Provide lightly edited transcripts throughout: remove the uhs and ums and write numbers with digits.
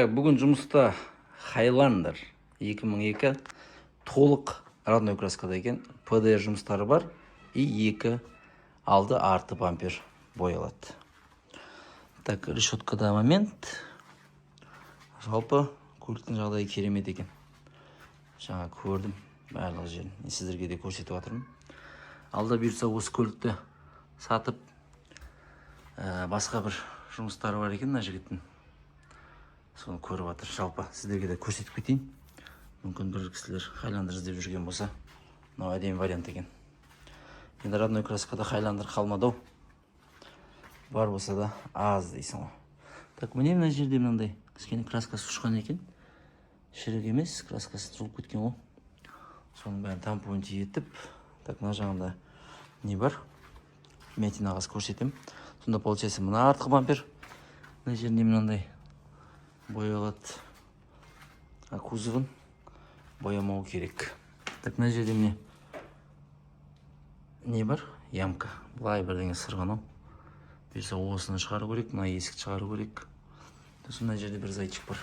Так, бүгін жұмыста Highlander 2002, толық родной краскада екен. ПДР жұмыстары бар и екі алды арты бампер боялады. Так, решеткада момент. Жалпы көліктің жағдайы керемет екен. Жаңа көрдім барлық жерін. Мен сіздерге де көрсетіп жатырмын. Алда бұйыртса, осы көлікті сатып, басқа бір жұмыстары бар екен мына жігіттің. Соны көріп жатыр. Жалпы сіздерге де көрсетіп кетейін. Мүмкін, бір кісілер Хайландер іздеп жүрген болса, мынау әдемі вариант екен. Енді родной краскада Хайландер қалмады ау. Бар болса да аз дейсің ғой. Так, міне, мына жерде мынандай кішкене краскасы ұшқан екен. Шірік емес, краскасы жұлып кеткен ғой. Соның бәрін тампон етіп, так, мына жағында не бар? Вмятина қазір көрсетемін. Сонда получается, мына артқы бампер мына жерінде мынандай боялады. А кузовын боямау керек. Так, мына жерде міне не бар? Ямка. Былай бірдеңе сырған ау. Бұйырса, осыны шығару керек, мына есікті шығару керек. Сосын мына жерде бір зайчик бар.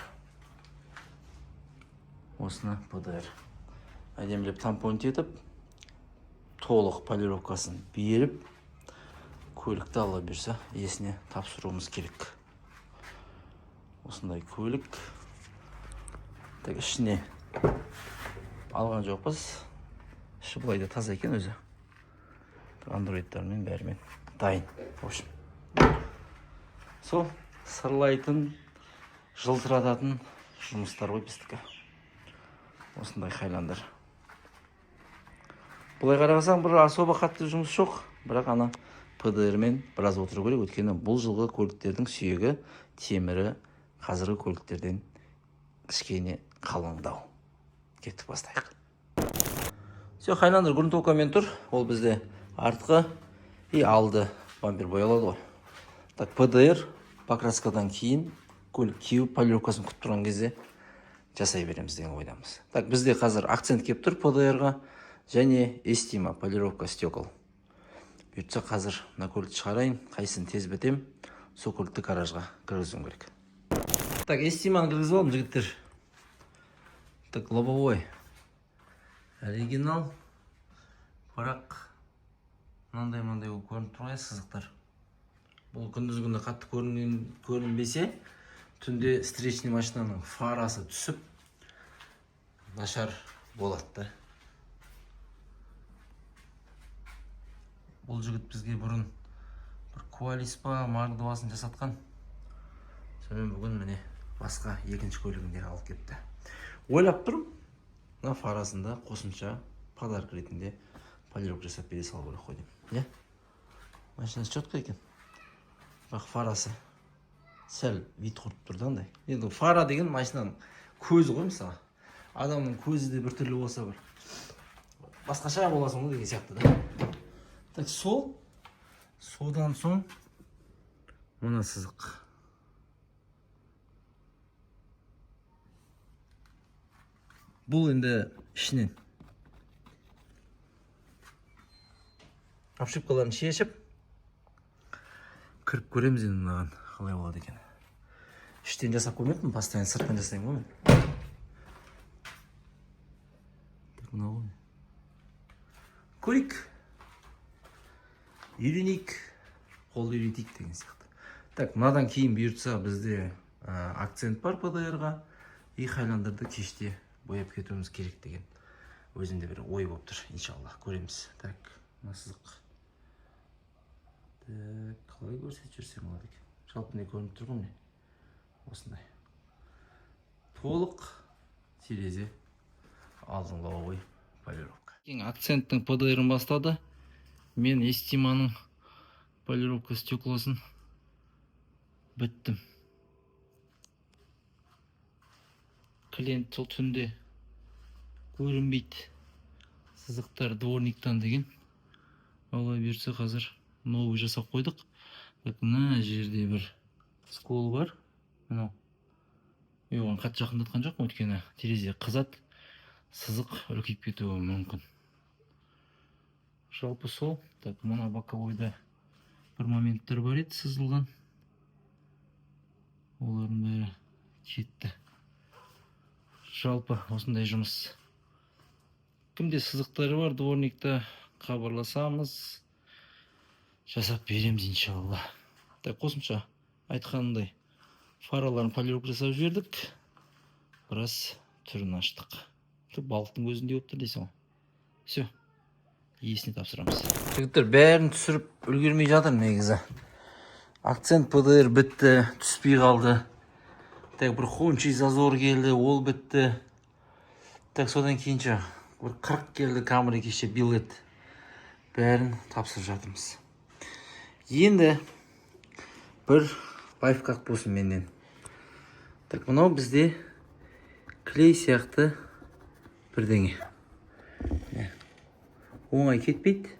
Осыны ПДР. Әдемілеп тампон етіп, толық полировкасын беріп, көлікті, алла бұйырса, иесіне тапсыруымыз керек. Осындай көлік. Так, ішіне алған жоқпыз. Іші былай да таза екен өзі. Андроидтармен бәрімен дайын. В общем, сол сырлайтын, жылтырататын жұмыстар ғой біздікі. Осындай Хайландер. Былай қарасаң, бір особо қатты жұмыс жоқ, бірақ ана ПДР мен біраз отыру керек, өйткені бұл жылғы көліктердің сүйегі, темірі қазіргі көліктерден кішкене қалыңдау. Кеттік, бастайық. Все, Хайландер грунтовкамен тұр. Ол бізде артқы и алды бампер боялады ғой. Так, ПДР покраскадан кейін, көлік кеуіп, полировкасын күтіп тұрған кезде жасай береміз деген ойдамыз. Так, бізде қазір акцент келіп тұр ПДР-ға және Эстима полировка стекол. Бұйыртса, қазір мына көлікті шығарайын, қайсысын тез бітем, сол көлікті гаражға кіргізуім керек. Так, Эстиманы кіргізіп алдым, жігіттер. Так, лобовой оригинал, бірақ мынандай мынандай болып көрініп тұр ғой сызықтар. Бұл күндіз күні қатты көрінген, көрінбесе, түнде встречный машинаның фарасы түсіп, нашар болады да. Бұл жігіт бізге бұрын бір Куалис па, Марк 2-сын жасатқан. Сонымен бүгін, міне, басқа екінші көлігін де алып келіпті. Ойлап тұрмын, мына фарасында қосымша подарок ретінде полировка жасап бере салу керек қой деймін, иә. Машинасы четко екен, бірақ фарасы сәл вид құрып тұр да андай. Енді фара деген машинаның көзі ғой. Мысалы, адамның көзі де біртүрлі болса, бір басқаша боласың ғой деген сияқты да. Так, сол содан соң мына сызық. Бұл енді ішінен обшивкаларын шешіп кіріп көреміз енді, мынаған қалай болады екен. Іштен жасап көрмеппін, постоянно сырттан жасаймын ғой мен. Так, мынау ғой. Көрейік, үйренейік, қолды үйретейік деген сияқты. Так, мынадан кейін бұйыртса, бізде акцент бар ПДР-ға и Хайландерді кеште бояп кетуіміз керек деген өзімде бір ой болып тұр. Иншалла, көреміз. Так, мына сызық. Так, қалай көрсетіп жіберсем болады екен? Жалпы, міне, көрініп тұр ғой, міне, осындай толық терезе, алдыңғы лобовой полировка. Акценттің ПДР-ін бастады. Мен Эстиманың полировка стеклосын біттім. Клиент сол түнде көрінбейді сызықтар дворниктан деген. Алла бұйыртса, қазір новый жасап қойдық. Так, мына жерде бір скол бар мынау. Мен оған қатты жақындатқан жоқпын, өйткені терезе қызады, сызық үлкейіп кетуі мүмкін. Жалпы сол. Так, мына боковойда бір моменттер бар еді сызылған, олардың бәрі Кетті. Жалпы осындай жұмыс. Кімде сызықтары бар дворникта, хабарласамыз, жасап береміз, иншалла. Так, қосымша айтқанымдай, фараларын полировка жасап жібердік, біраз түрін аштық. Тіпті балықтың көзіндей болып тұр дейсің ғой. Все, иесіне тапсырамыз. Жігіттер, бәрін түсіріп үлгермей жатыр негізі. Акцент ПДР бітті, түспей қалды. Так, бір Хончи зазор келді, ол бітті. Так, содан кейін ше, бір 40 келді Камри кеше билет. Бәрін тапсырып жатырмыз. Енді бір лайфхак болсын менен. Так, мынау бізде клей сияқты бірдеңе. Міне. Оңай кетпейді.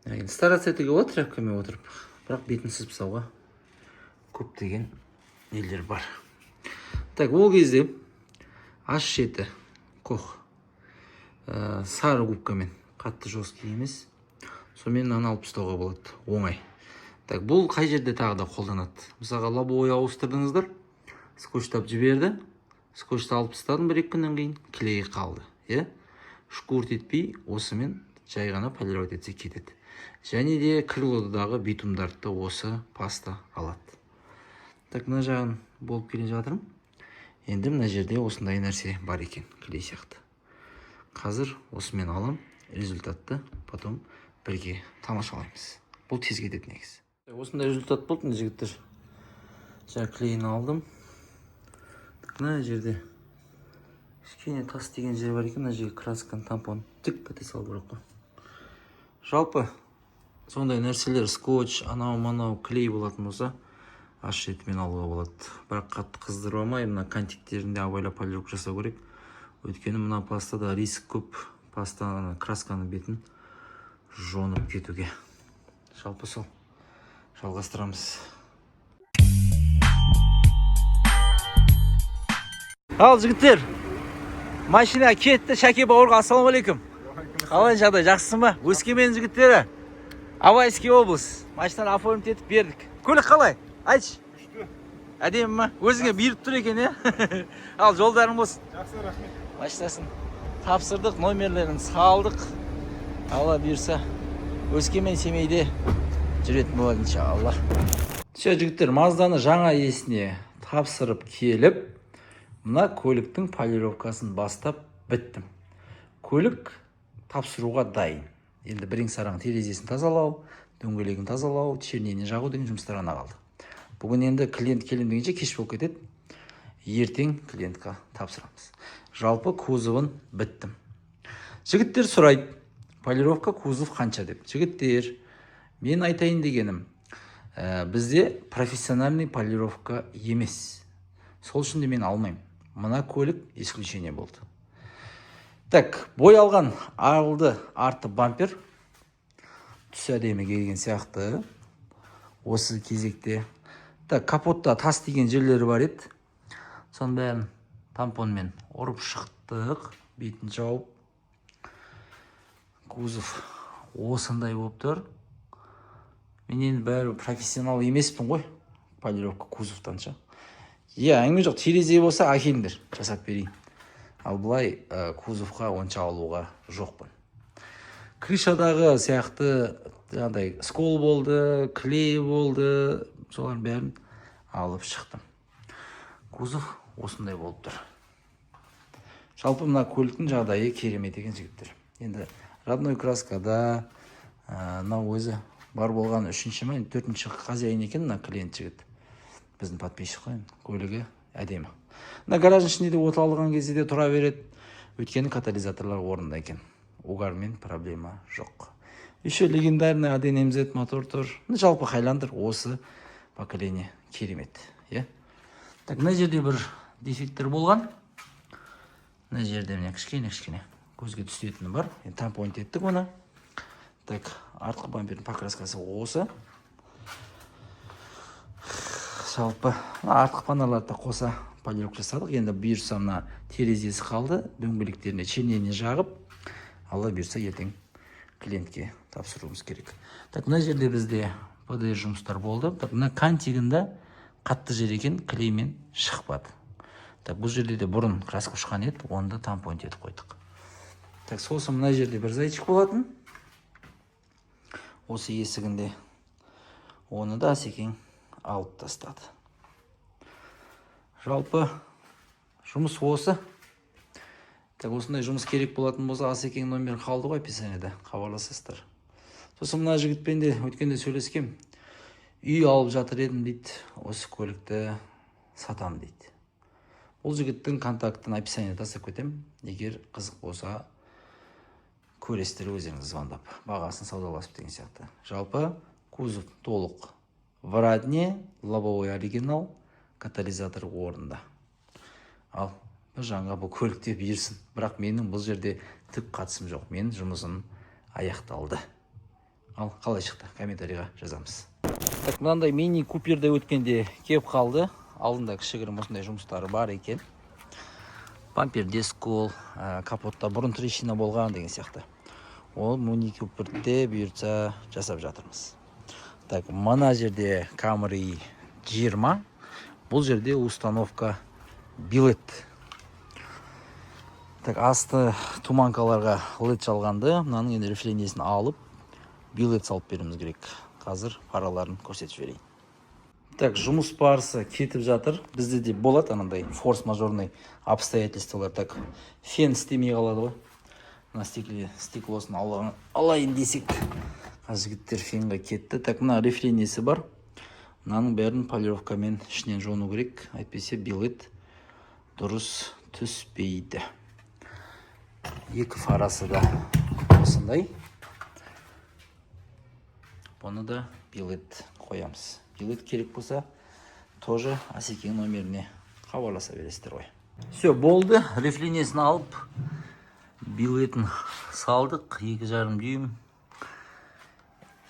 Енді стараться етуге болады тряпкамен отырып. Бірақ бетін сызып тастауға көптеген нелер бар. Так, ол кезде H7 Кох сары губкамен, қатты жесткий емес, сонымен мынаны алып тастауға болады оңай. Так, бұл қай жерде тағы да қолданады? Мысалға, лобовой ауыстырдыңыздар, скотчтап жіберді, скотчты алып тастадым, бір екі күннен кейін клей қалды, иә. Шкурт етпей, осымен жай ғана полировать етсе, кетеді. Және де крылодағы битумдарды да осы паста алады. Так, мына жағын болып келе жатырмын. Енді мына жерде осындай нәрсе бар екен, клей сияқты. Қазір осымен алам, результатты потом бірге тамашалаймыз. Бұл тез кетеді негізі. Осындай результат болды, міне, жігіттер. Жаңа клейін алдым. Так, мына жерде кішкене тас деген жер бар екен, мына жерге красканы, тампон тік ете салу керек қой. Жалпы сондай нәрселер, скотч, анау мынау клей болатын болса, H7-мен алуға болады. Бірақ қатты қыздырып алмай, мына кантиктерін де абайлап полировка жасау керек, өйткені мына пастада риск көп, пастаны, красканың бетін жонып кетуге. Жалпы сол, жалғастырамыз. Ал, жігіттер, машина кетті. Шәке бауырға ассалаумағалейкум! Қалай жағдай, жақсысың ба? Өскемен жігіттері, Абайский облыс. Машинаны оформить етіп бердік. Көлік қалай, айтшы? Күшті. Әдемі ма? Өзіңе бұйырып тұр екен, иә. Ал, жолдарың болсын. Жақсы, рахмет. Машинасын тапсырдық, номерлерін салдық. Алла бұйырса, Өскемен, Семейде жүретін болады, иншалла. Все, жігіттер, Мазданы жаңа иесіне тапсырып келіп, мына көліктің полировкасын бастап біттім. Көлік тапсыруға дайын. Енді бірен сараң терезесін тазалау, дөңгелегін тазалау, чернение жағу деген жұмыстар ғана қалды. Бүгін енді клиент келем дегенше кеш болып кетеді, ертең клиентқа тапсырамыз. Жалпы кузовын біттім. Жігіттер сұрайды, полировка кузов қанша деп. Жігіттер, мен айтайын дегенім, бізде профессиональный полировка емес, сол үшін де мен алмаймын. Мына көлік исключение болды. Так, боялған алды, арты бампер түсі әдемі келген сияқты осы кезекте. Так, капотта тас деген жерлері бар еді, соның бәрін тампонмен ұрып шықтық, бетін жауып. Кузов осындай болып тұр. Мен енді бәрібір профессионал емеспін ғой полировка кузовтан ше. Иә, әңгіме жоқ, терезе болса, әкеліңдер, жасап берейін. Ал былай кузовқа онша алуға жоқпын. Крышадағы сияқты жаңағыдай скол болды, клей болды, солардың бәрін алып шықтым. Кузов осындай болып тұр. Жалпы мына көліктің жағдайы керемет екен, жігіттер. Енді родной краскада. Мынау өзі бар болған үшінші ма, енді төртінші хозяин екен мына клиент жігіт, біздің подписчик қой енді. Көлігі әдемі. Мына гараждың ішінде де от алған кезде де тұра береді, өйткені катализаторлар орнында екен, угармен проблема жоқ. Еще легендарный A1 MZ мотор тұр. Ну, жалпы Хайландер осы поколение керемет, иә. Так, мына жерде бір дефекттер болған. Мына жерде, міне, кішкене кішкене көзге түсетіні бар. Енді тампон еттік оны. Так, артқы бампердің покраскасы осы. Жалпы мына артқы панеларды да қоса полировка жасадық. Енді бұйырса, мына терезесі қалды, дөңгелектеріне чернение жағып, Алла бұйырса, ертең клиентке тапсыруымыз керек. Так, мына жерде бізде ПДР жұмыстар болды. Так, мына кантигінде қатты жер екен, клеймен шықпады. Так, бұл жерде де бұрын краска ұшқан еді, оны да тампон етіп қойдық. Так, сосын мына жерде бір зайчик болатын осы есігінде, оны да Асекең алып тастады. Жалпы жұмыс осы. Так, осындай жұмыс керек болатын болса, Асекең номері қалды ғой описаниеда, хабарласасыздар. Сосын мына жігітпен де өткенде сөйлескем, үй алып жатыр едім дейді, осы көлікті сатам дейді. Бұл жігіттің контактын описаниеда тастап кетемін, егер қызық болса, көресіздер өздеріңіз звондап, бағасын саудаласып деген сияқты. Жалпы кузов толық в родне, лобовой оригинал, катализатор орнында. Ал бір жанға бұл көлік те бұйырсын, бірақ менің бұл жерде түк қатысым жоқ, менің жұмысым аяқталды. Ал қалай шықты, комментарийға жазамыз. Так, мынандай Мини Куперде өткенде келіп қалды, алдында кішігірім осындай жұмыстары бар екен. Бампер дескол, капотта бұрын трещина болған деген сияқты. Ол Мини Куперде бұйыртса жасап жатырмыз. Так, мына жерде Камри 20, бұл жерде установка билет. Так, асты туманкаларға лед жалғанды, мынаның енді рифлениесін алып, билет салып беруіміз керек. Қазір фараларын көрсетіп жіберейін. Так, жұмыс барысы кетіп жатыр. Бізде де болады анандай форс мажорный обстоятельстволар. Так, фен істемей қалады ғой, мына стеклосын алайын десек, қазір жігіттер фенға кетті. Так, мына рифлениесі бар, мынаның бәрін полировкамен ішінен жону керек, әйтпесе билет дұрыс түспейді. Екі фарасы да осындай, бұны да билет қоямыз. Билет керек болса, тоже Асекең номеріне хабарласа бересіздер ғой. Все, болды, рифлениесін алып, билетін салдық, 2,5 дюйм.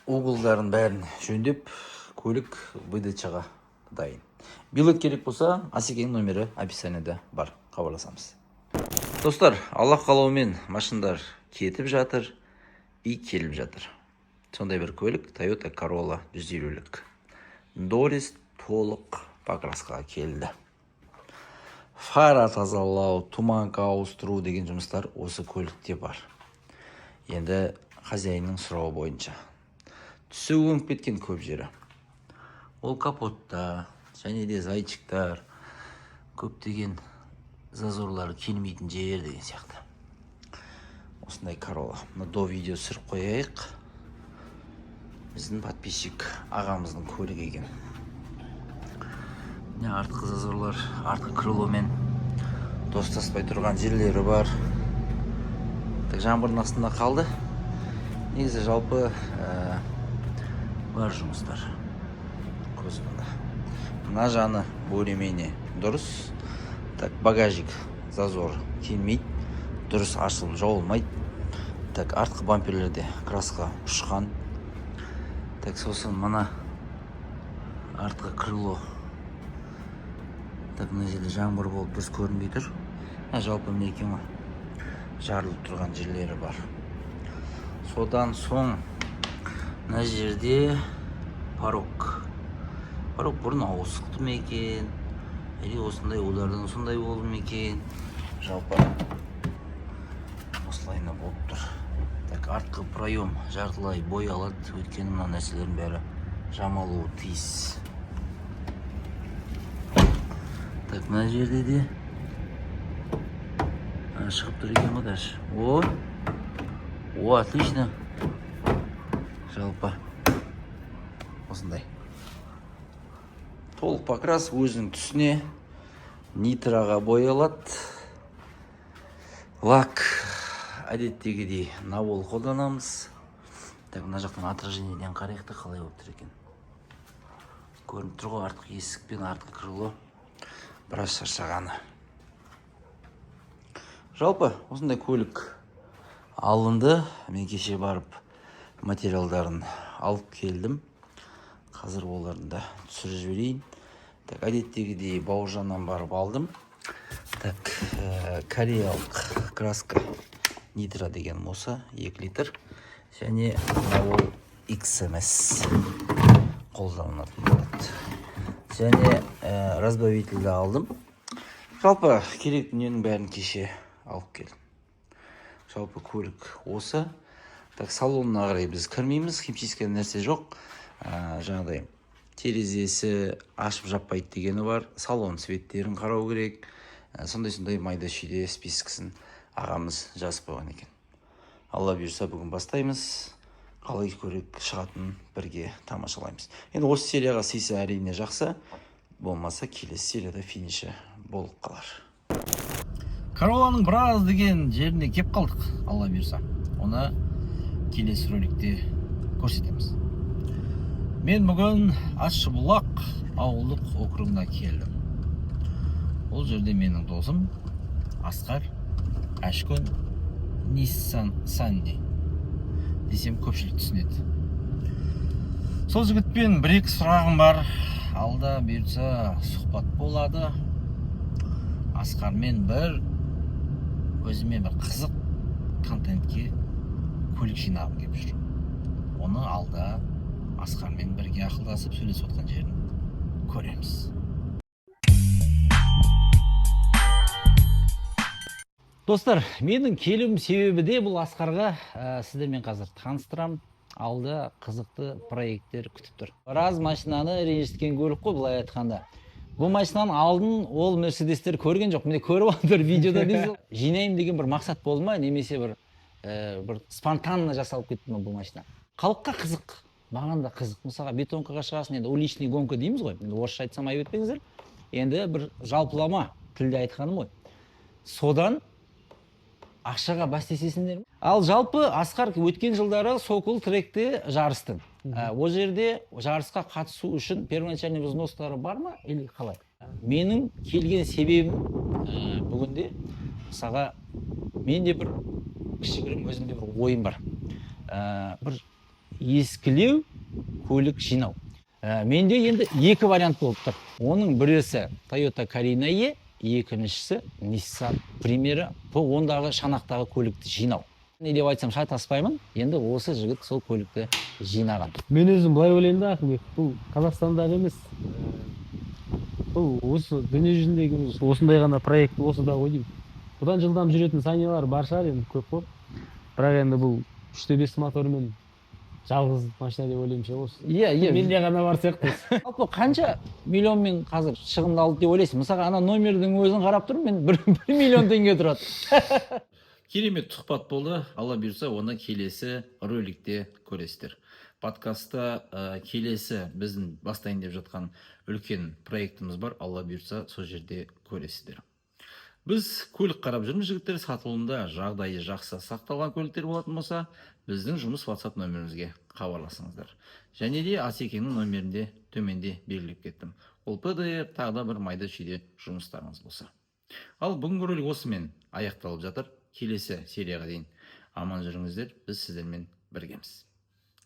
Уголдарын бәрін жөндеп, көлік выдачаға дайын. Билет керек болса, Асекеңнің номері описаниеда бар, хабарласамыз. Достар, Аллах қалауымен машиналар кетіп жатыр и келіп жатыр. Сондай бір көлік, Toyota Corolla 150-лік дорис, толық покраскаға келді. Фара тазалау, туманка ауыстыру деген жұмыстар осы көлікте бар. Енді хозяинның сұрауы бойынша түсі өңіп кеткен көп жері, ол капотта және де зайчиктар, көптеген зазорлары келмейтін жер деген сияқты. Осындай Королла. Мына до видео түсіріп қояйық, біздің подписчик ағамыздың көлігі екен. Міне, артқы зазорлар, артқы крыломен достаспай тұрған жерлері бар. Так, жаңбырдың астында қалды. Негізі жалпы бар жұмыстар кузовында. Мына жаны более менее дұрыс. Так, багажник зазор келмейді, дұрыс ашылып жабылмайды. Так, артқы бамперлерде краска ұшқан. Так, сосын мына артқы крыло. Так, мына жерде жаңбыр болып, дұрыс көрінбей тұр. А жалпы міне екен ғой, жарылып тұрған жерлері бар. Содан соң мына жерде порог бұрын ауысықты ма екен или осындай олардан осындай болды ма екен, жалпы осылайына болып тұр. Так, артқы проем жартылай боялады, өйткені мына нәрселердің бәрі жамалуы тиіс. Так, мына жерде де шығып тұр екен ғой даже. О, о, отлично. Жалпы осындай толық покрас, өзінің түсіне, нитроға боялады. Лак әдеттегідей Навол қолданамыз. Так, мына жақтан отражениеден қарайық та, қалай болып тұр екен. Көрініп тұр ғой, артқы есік пен артқы крыло біраз шаршағаны. Жалпы осындай көлік алынды. Мен кеше барып материалдарын алып келдім, қазір оларды да түсіріп жіберейін. Так, әдеттегідей Бауыржаннан барып алдым. Так, кореялық краска нитро деген осы 2 литр және мынау XMS қолданылатын болады. Және разбавительді алдым. Жалпы керек дүниенің бәрін кеше алып келдім. Жалпы көлік осы. Так, салонына қарай біз кірмейміз, химчистка нәрсе жоқ. Жаңағыдай терезесі ашып жаппайды дегені бар, салон цветтерін қарау керек. Сондай сондай майда шүйде спискісін ағамыз жазып қойған екен. Алла бұйырса, бүгін бастаймыз. Қалай көлік шығатынын бірге тамашалаймыз. Енді осы серияға сыйса, әрине, жақсы, болмаса келесі серияда финиші болып қалар. Королланың біраз деген жеріне кеп қалдық. Алла бұйырса, оны келесі роликте көрсетеміз. Мен бүгін Ащыбұлақ ауылдық округына келдім. Ол жерде менің досым Асқар Әшкөн, Ниссан Санни десем, көпшілік түсінеді. Сол жігітпен бір екі сұрағым бар. Алда бұйыртса, сұхбат болады. Асқармен бір өзіме бір қызық контентке көлік жинағым келіп жүр. Оны алда Асқармен бірге ақылдасып, сөйлесіп отқан жерін көреміз. Достар, менің келуім себебі де бұл Асқарға сіздермен қазір таныстырамын. Алда қызықты проекттер күтіп тұр. Біраз машинаны ренжіткен көлік қой, былай айтқанда. Бұл машинаның алдын ол Мерседестер көрген жоқ, міне, көріп отыр видеода дейсіз. Жинаймын деген бір мақсат болды ма немесе бір спонтанно жасалып кетті ма бұл машина? Халыққа қызық, маған да қызық. Мысалға, бетонкаға шығасың, енді уличный гонка дейміз ғой. Енді орысша айтсам, айып етпеңіздер, енді бір жалпылама тілде айтқаным ғой. Содан ақшаға бәстесесіңдер ме? Ал жалпы, Асқар, өткен жылдары Сокол тректе жарыстың. Ол жерде жарысқа қатысу үшін первоначальный взностары бар ма или қалай? Менің келген себебім бүгінде, мысалға, менде бір кішігірім өзімде бір ойым бар. Бір ескілеу көлік жинау. Менде енді екі вариант болып тұр. Оның бірісі Toyota Carina E, екіншісі Nissan Primera P, ондағы шанақтағы көлікті жинау. Не деп айтсам, шатаспаймын. Енді осы жігіт сол көлікті жинаған. Мен өзім былай ойлаймын да, Ақылбек, бұл Қазақстандағы емес, бұл осы дүние жүзіндегі осындай ғана проект осы да ғой деймін. Бұдан жылдам жүретін санилар бар шығар енді, көп қой, бірақ енді бұл 3,5 мотормен жалғыз машина деп ойлаймын ше осы. Иә иә Менде ғана бар сияқты. Жалпы қанша миллионмен қазір шығындалды деп ойлайсың? Мысалға, ана номердің өзін қарап тұрмын мен, 1 миллион теңге тұрады. Керемет сұхбат болды. Алла бұйырса, оны келесі роликте көресіздер. Подкастта келесі біздің бастайын деп жатқан үлкен проектіміз бар. Алла бұйырса, сол жерде көресіздер. Біз көлік қарап жүрміз, жігіттер. Сатылымда жағдайы жақсы сақталған көліктер болатын болса, біздің жұмыс WhatsApp нөмірімізге хабарласыңыздар. Және де Асекеңнің номерінде төменде белгілеп кеттім. Ол ПДР, тағы да бір майда шүйде жұмыстарыңыз болса. Ал бүгінгі ролик осымен аяқталып жатыр. Келесі серияға дейін аман жүріңіздер. Біз сіздермен біргеміз.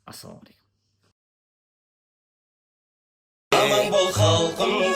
Ассалаумағалейкум. Аман бол, халқым.